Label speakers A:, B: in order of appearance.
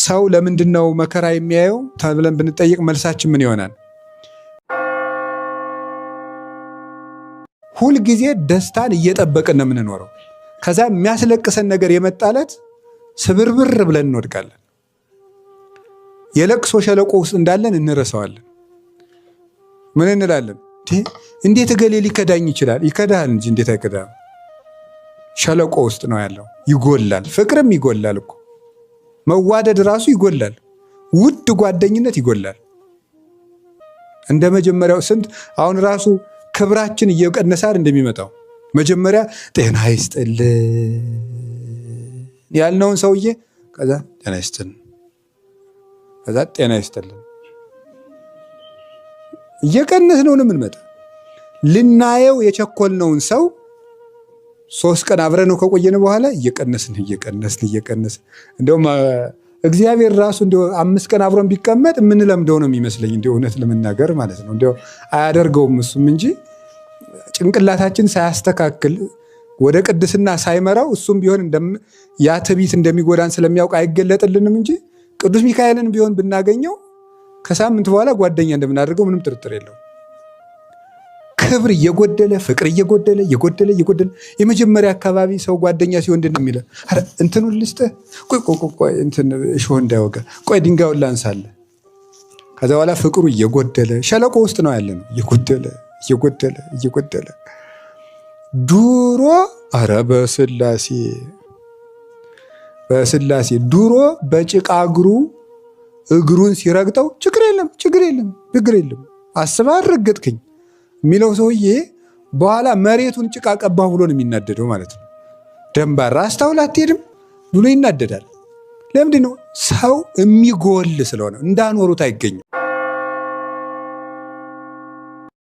A: ሰው ለምንድን ነው መከራ የሚያየው ተብለን ብንጠይቅ መልሳችን ምን ይሆናል? ሁልጊዜ ደስታን እየጠበቅን ነው የምንኖረው። ከዛ የሚያስለቅሰን ነገር የመጣለት ስብርብር ብለን እንወድቃለን። የለቅሶ ሸለቆ ውስጥ እንዳለን እንረሳዋለን። ምን እንላለን? እንዴት እገሌ ሊከዳኝ ይችላል? ይከዳሃል እንጂ እንዴት አይከዳም? ሸለቆ ውስጥ ነው ያለው። ይጎላል፣ ፍቅርም ይጎላል እኮ መዋደድ ራሱ ይጎላል። ውድ ጓደኝነት ይጎላል። እንደ መጀመሪያው ስንት አሁን ራሱ ክብራችን እየቀነሰ እንደሚመጣው መጀመሪያ ጤና ይስጥልን ያልነውን ሰውዬ ከዛ ጤና ይስጥልን፣ ከዛ ጤና ይስጥልን እየቀነስ ነው የምንመጣ። ልናየው የቸኮልነውን ሰው 3 ቀን አብረነው ከቆየን በኋላ እየቀነስን እየቀነስን እየቀነስን፣ እንደውም እግዚአብሔር ራሱ እንደው 5 ቀን አብረን ቢቀመጥ የምንለምደው ነው የሚመስለኝ። እንደ እውነት ለመናገር ማለት ነው። እንደው አያደርገውም እሱም እንጂ ጭንቅላታችን ሳያስተካክል ወደ ቅድስና ሳይመራው እሱም ቢሆን ያ ትዕቢት እንደሚጎዳን ስለሚያውቅ አይገለጥልንም እንጂ ቅዱስ ሚካኤልን ቢሆን ብናገኘው ከሳምንት በኋላ ጓደኛ እንደምናደርገው ምንም ጥርጥር የለውም። ክብር እየጎደለ፣ ፍቅር እየጎደለ እየጎደለ እየጎደለ፣ የመጀመሪያ አካባቢ ሰው ጓደኛ ሲሆን ምንድን ነው የሚለው? እንትኑን ልስጥህ፣ ቆይ ቆይ ቆይ፣ እንትን እሾህ እንዳይወጋ፣ ቆይ ድንጋዩን ላንሳለህ። ከዛ በኋላ ፍቅሩ እየጎደለ፣ ሸለቆ ውስጥ ነው ያለ ነው፣ እየጎደለ እየጎደለ እየጎደለ፣ ድሮ ኧረ በስላሴ በስላሴ፣ ድሮ በጭቃ እግሩ እግሩን ሲረግጠው ችግር የለም፣ ችግር የለም፣ ችግር የለም፣ አስባ አልረገጥክኝ የሚለው ሰውዬ በኋላ መሬቱን ጭቃ ቀባሁ ብሎ ነው የሚናደደው ማለት ነው። ደንባራ አስታውል አትሄድም ብሎ ይናደዳል። ለምንድን ነው? ሰው የሚጎል ስለሆነ እንዳኖሩት አይገኝም።